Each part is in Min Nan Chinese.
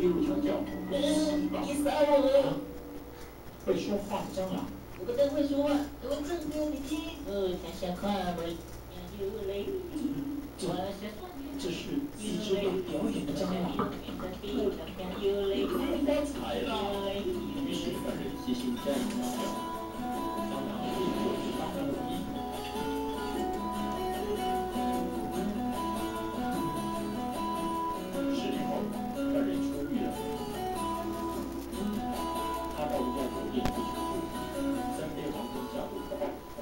入墙角。你杀我！会说话的蟑螂。我不但会说话，还会唱歌，你听。想想看，我这是蜘蛛表演的蟑螂。我发财了。于是犯人细心加以调教，蟑螂立刻就发挥了意。10年后，犯人出狱了。他到一家酒店去求助，三杯黄金下肚，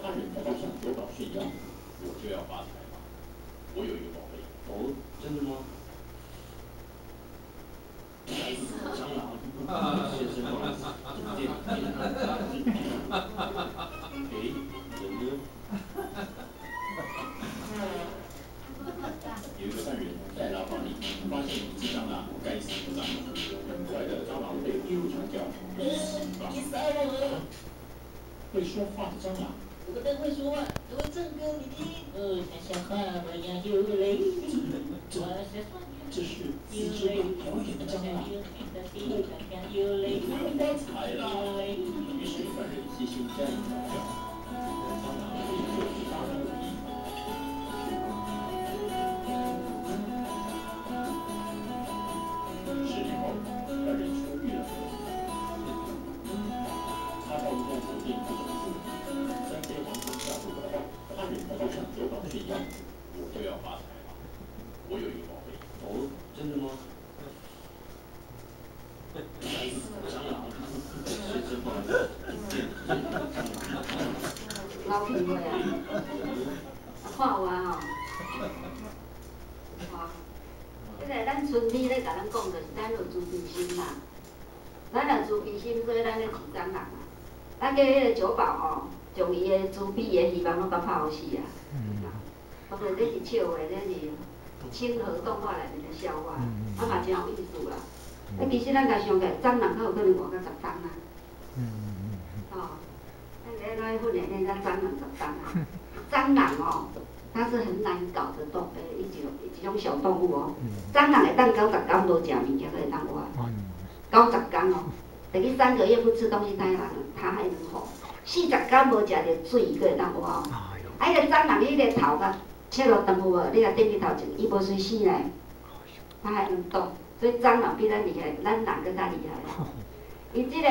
他忍不住向酒保炫耀：“我就要发财了，我有一个宝贝。”哦，真的吗？蟑螂，先生不好意思，店里面杂志。哎，人呢？有一个犯人在牢房里发现一只蟑螂，该死的蟑螂！很快的，蟑螂被逼入墙角。你杀我！会说话的蟑螂。我不但会说话，还会唱歌，你听。想想看，我呀有泪。这是蜘蛛表演的蟑螂。我发财了。于是犯人细心加以调教，蟑螂立刻就发挥了意。10年后，犯人出狱了。他到一家酒店去求助，三杯黄金下肚，他忍不住向酒保炫耀：“我就要发财了，我有一个宝贝。”哦，真的吗？蟑螂，先生不好意思，店里面蟑螂。老皮话啊，看有啊吼，吼，这个咱村里咧共咱讲，就是咱有慈悲心啦。咱若慈悲心，所以咱咧饲蟑螂啊。咱叫彼个酒保吼，将伊的慈悲的希望拢共拍予死啊。当然这是笑话，这是清河动画内面的笑话，啊嘛真有意思啦。啊，其实咱共想起来，蟑螂较有可能活到十冬啊。吼，咱咧怎训练练到蟑螂十冬啊？蟑螂哦，它是很难搞得动的一种小动物哦。蟑螂会当90天无食物件，阁会当活。90天哦，等于3个月不吃东西，它还能活。40天无食著水，阁会当活哦。啊，彼个蟑螂，彼个头壳切落长有无？你共顶去头前，伊无随死呢，它还能动。所以蟑螂比咱厉害，咱人阁较厉害。伊这个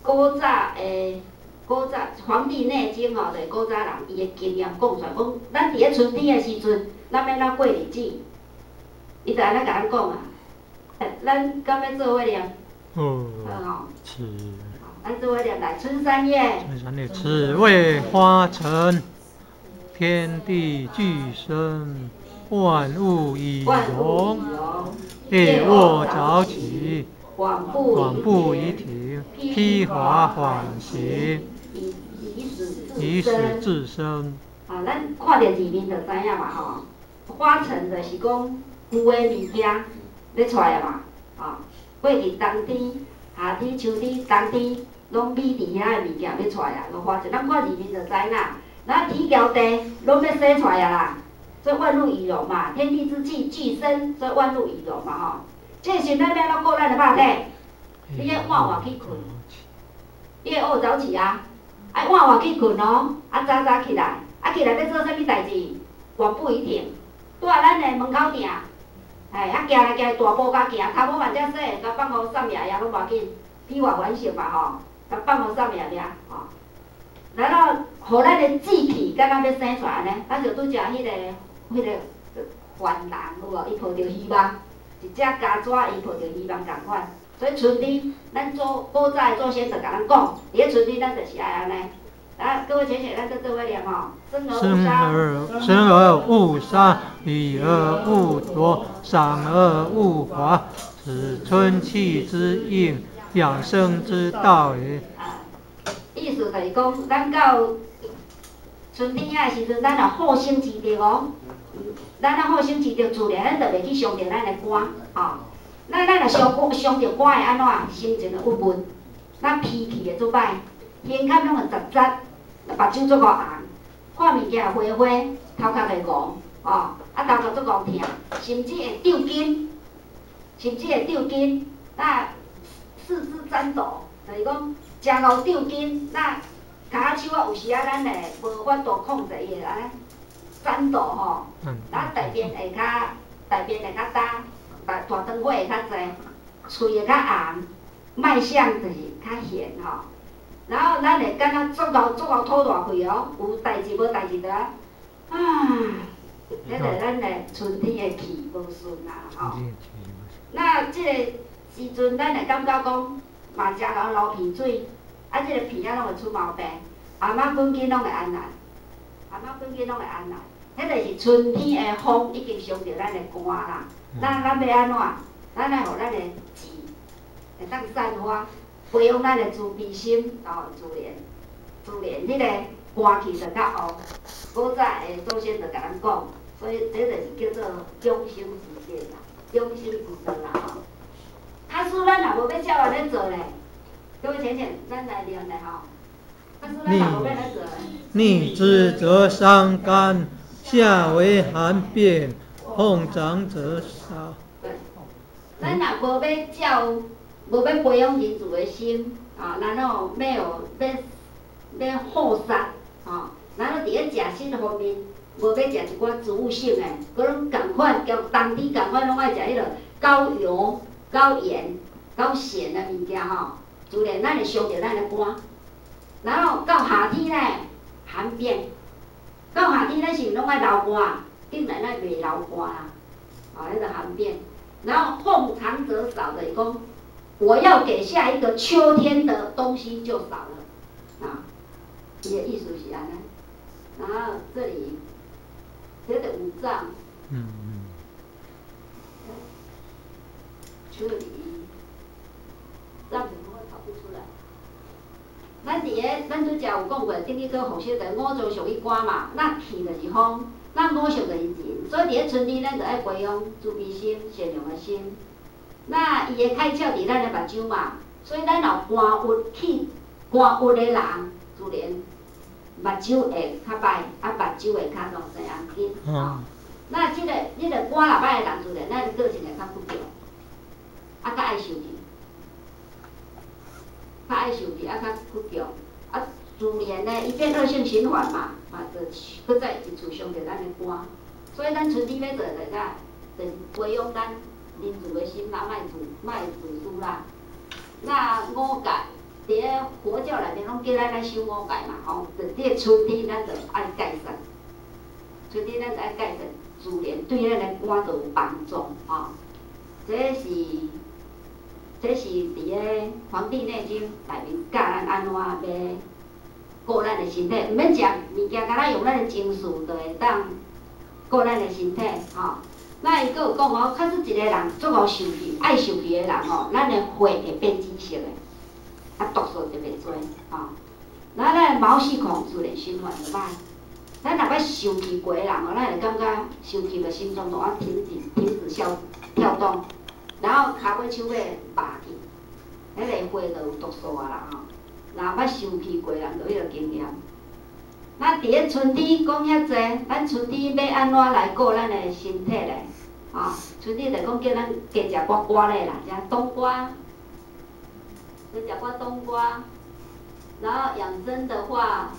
古早的古早《黄帝内经》吼，就是古早人伊的经验讲出来，讲咱伫咧春天的时阵，咱欲按怎过日子？伊就按呢共咱讲啊。咱敢欲做伙念？哦，好吼。是。咱做伙念来，春三月。春三月，此谓花辰，天地俱生，万物以荣。夜卧早起，广步于庭，披华缓行，以始自身。啊，咱看著字面就知影嘛吼。花辰就是讲旧的物件欲出来嘛，吼。过去冬天、夏天、秋天、冬天，拢美伫遐的物件欲出来啊，就花辰。咱看字面就知啦。咱天桥地拢欲生出来啊啦，所以万物以荣嘛，天地之气俱生，所以万物以荣嘛吼。这时阵咱欲按怎顾咱的肉体？你爱晚晚去睏，你爱学早起啊，爱晚晚去睏哦，啊早早起来，啊起来欲做啥物代志？广步于庭，拄仔咱的门口埕，哎，啊行来行去大步共行，头毛嘛遮细，共放予送掠掠拢无要紧，披发还息嘛吼，共放予送掠掠吼。然后，予咱的志气敢若欲生出来按呢，咱就拄才彼个凡人有无？伊抱著希望，一只家蛇伊抱著希望仝款。所以春天，咱祖古早的祖先就共咱讲，伫咧春天咱就是爱按呢。啊，各位浅浅，咱阁做伙念吼，生而勿杀，生而勿杀，予而勿夺，赏而勿罚，此春气之应，养生之道也。意思就是讲，咱到春天仔的时阵，咱若好生之德哦，咱若好生之德，自然咱就袂去伤著咱的肝，吼。咱若伤肝，伤著肝会按怎？心情会郁闷，咱脾气会足歹，胸坎拢会杂杂，目睭足够红，看物件会花花，头壳会戆，吼，啊头壳足够疼，甚至会抽筋，甚至會抽筋，那四肢顫抖，就是講誠𠢕抽筋，那跤手仔有時仔咱會無法度控制伊會按呢顫抖吼，那大便會較焦，大腸火會較濟，喙會較紅，脈象就是較弦吼。然後咱會感覺足𠢕足𠢕吐大氣哦，有代誌無代誌就啊，啊，彼個咱的春天的氣無順啊吼。那這個時陣，咱會感覺講嘛誠𠢕流鼻水，啊，這個鼻仔攏會出毛病，頷仔骨筋攏會按按，頷仔骨筋攏會按按。彼個是春天的風已經傷著咱的肝啦。那咱欲按怎？咱愛予咱的舌會當散發，培養咱的慈悲心，哦，自然彼個肝氣就較旺。古早的祖先就共咱講，所以這就是叫做養生之道啦，養生之道啦吼。假使咱若無欲照按呢做咧，各位淺淺，咱來念咧吼。假使咱若無欲按呢做咧。逆之則傷肝，夏為寒變，奉長者少。對，咱若無欲照，無欲培養仁慈的心，啊，然後欲予欲好殺，吼，然後佇咧食食方面，無欲食一寡植物性的，閣攏仝款，交當地仝款攏愛食彼落高油、高鹽、高鹹的物件吼，自然咱會傷著咱的肝。然後到夏天咧，寒變，到夏天咱是毋攏愛流汗？竟然咱袂流汗啦，哦，彼個寒變。然後奉長者少就是講，我要給下一個秋天的東西就少了，啊，伊的意思是按呢。然後這裡這個五臟，這裡臟怎麼會跑不出來？咱佇咧，咱拄才有講過，頂日閣復習著五臟屬於肝嘛，那氣就是風，那五色就是仁，所以佇咧春天，咱就愛培養慈悲心、善良的心。那伊的開竅佇咱的目睭嘛，所以咱若肝鬱氣、肝鬱的人，自然目睭會較歹，啊目睭會較落生紅筋。吼，那這個肝若歹的人，自然咱個性會較倔強，啊較愛受氣。較愛受氣，啊較倔強，啊自然呢，伊變惡性循環嘛，嘛就閣再一次傷著咱的肝。所以咱春天欲做就啥，就是培養咱仁慈的心啦，莫自私啦。那五戒，佇咧佛教內面攏叫咱來守五戒嘛，吼，就佇咧春天咱就愛戒殺，春天咱就愛戒殺，自然對咱的肝就有幫助，吼。這是佇咧《黃帝內經》內面教咱按怎欲顧咱的身體，毋免食物件，干焦用咱的情緒就會當顧咱的身體，吼。那伊閣有講哦，假使一個人足𠢕受氣、愛受氣的人吼，咱的血會變紫色的，啊毒素特別濟，吼。然後咱的毛細孔自然循環就歹。咱若捌受氣過的人吼，咱會感覺受氣就心臟就愛停止跳動。然後跤尾手尾麻去，彼個血就有毒素啊啦吼。若捌受氣過人，就彼個經驗。那佇咧春天講遐濟，咱春天欲按怎來顧咱的身體咧？吼，春天就講叫咱加食寡瓜類啦，食冬瓜，加食寡冬瓜。然後養生的話，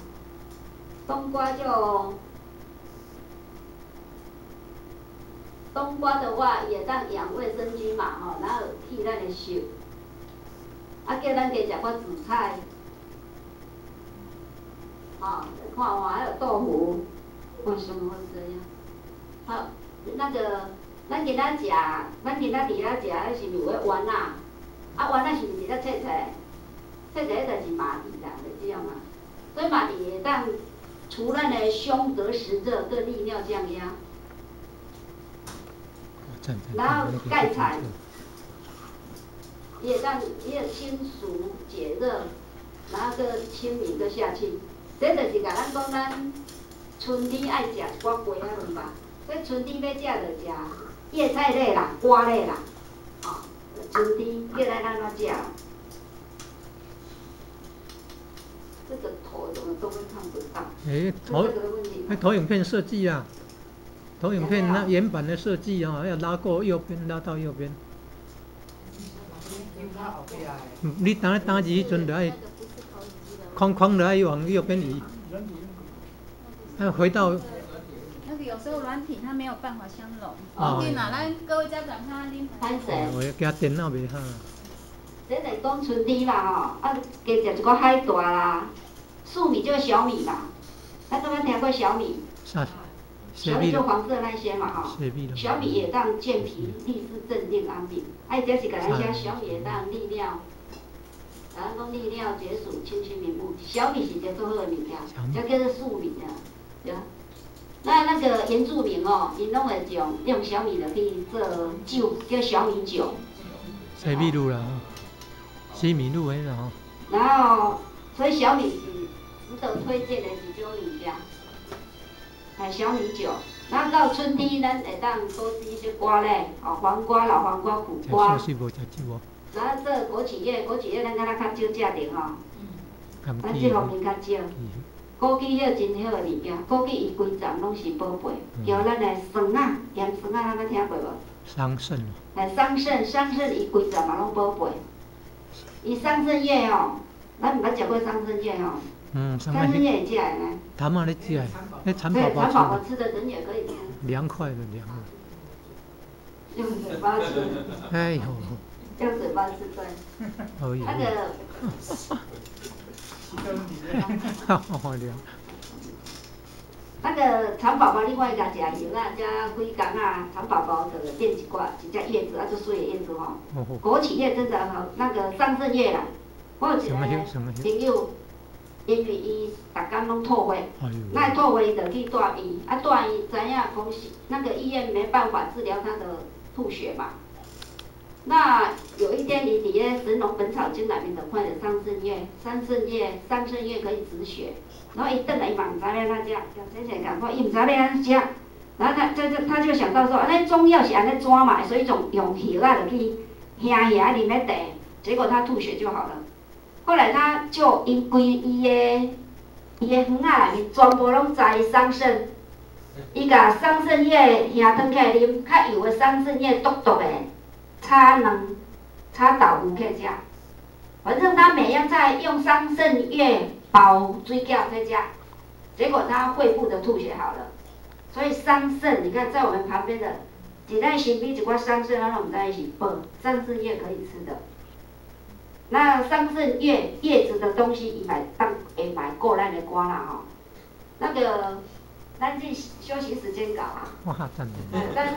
冬瓜就。冬瓜的話，伊會當養胃生津嘛，吼，然後去咱的濕。啊，叫咱加食寡紫菜，吼，看看彼个豆腐，為什麼會這樣？好，那個，咱今仔食，咱今仔佇遐食，彼是毋是有彼丸仔？啊，丸仔是毋是咧切切？切切彼就是馬蹄啦，就這樣嘛。所以馬蹄會當除咱的胸膈實熱，閣利尿降壓。然後芥菜，伊會當伊會清暑解熱，然後閣清明閣下去。這就是共咱講，咱春天愛食一寡瓜仔卵吧。所以春天欲食就食葉菜類啦、瓜類啦，吼。春天叫咱按怎食？這個頭怎麼都會看不到？欸，投影片設計啊。投影片那原版的設計啊，要拉過右邊，拉到右邊。你當咧打字彼陣就愛框框就愛往右邊移，啊回到。那個有時候軟體它沒有辦法相容。哦。對啦，咱各位家長看恁。歹勢。我驚電腦袂好。這是講春天啦吼，啊，加食一寡海帶啦，粟米就是小米嘛，咱敢捌聽過小米？啥？小米就黃色那些嘛吼。小米也當健脾、利濕、鎮定、安眠。啊，這是共咱寫小米會當利尿，咱講利尿解暑、清心明目。小米是一個足好的物件，這叫做粟米啊，對。那那個原住民哦，𪜶攏會用用小米來去做酒，叫小米酒。西米露啦，西米露的啦吼。然後，所以小米是值得推薦的一種物件。哎，小米酒。那到春天，咱會當多吃一些瓜類，哦，黃瓜、老黃瓜、苦瓜。然後這枸杞葉，枸杞葉咱敢若較少食著吼。咱這方面較少。枸杞葉真好的物件，枸杞伊規叢攏是寶貝，叫咱的酸仔、鹽酸仔，咱捌聽過無？桑葚。哎，桑葚，桑葚伊規叢嘛攏寶貝。伊桑葚葉吼，咱毋捌食過桑葚葉吼。嗯，桑葚葉會食的呢。他媽咧食的，那蠶寶寶蠶寶寶吃的人也可以吃。涼快的涼的。用嘴巴吃。哎呦。用嘴巴吃對。那個。好涼。那個蠶寶寶另外一個食葉啊，這幾工啊，蠶寶寶就變一寡一隻葉子，啊，足媠的葉子吼。枸杞葉真的好，那個桑葚葉啦，我有一個朋友，因為伊逐工攏吐血，那吐血伊就去住院，啊住院知影講是那個醫院沒辦法治療他的吐血嘛。那有一天，伊佇咧《神農本草經》內面就看著桑葚葉，桑葚葉，桑葚葉可以止血。然後伊轉來，伊嘛毋知欲按怎食，叫先生共看，伊毋知欲按怎食。然後他就想到說，按呢中藥是按呢怎嘛，所以就用葉仔落去瓦瓦啉咧茶，結果他吐血就好了。後來他就因規伊的園仔內面全部攏栽桑葚，伊共桑葚葉瓦湯起來啉，較幼的桑葚葉毒毒的。炒卵、炒豆腐去食，反正他每樣菜用桑葚葉包水餃去食，結果他肺部的吐血好了。所以桑葚，你看在我們旁邊的，佇咱身邊一寡桑葚，咱攏毋知伊是寶，桑葚葉可以吃的。那桑葚葉葉子的東西，伊嘛當會嘛會顧咱的肝啦吼。那個，咱這休息時間到啊。哇，真的。咱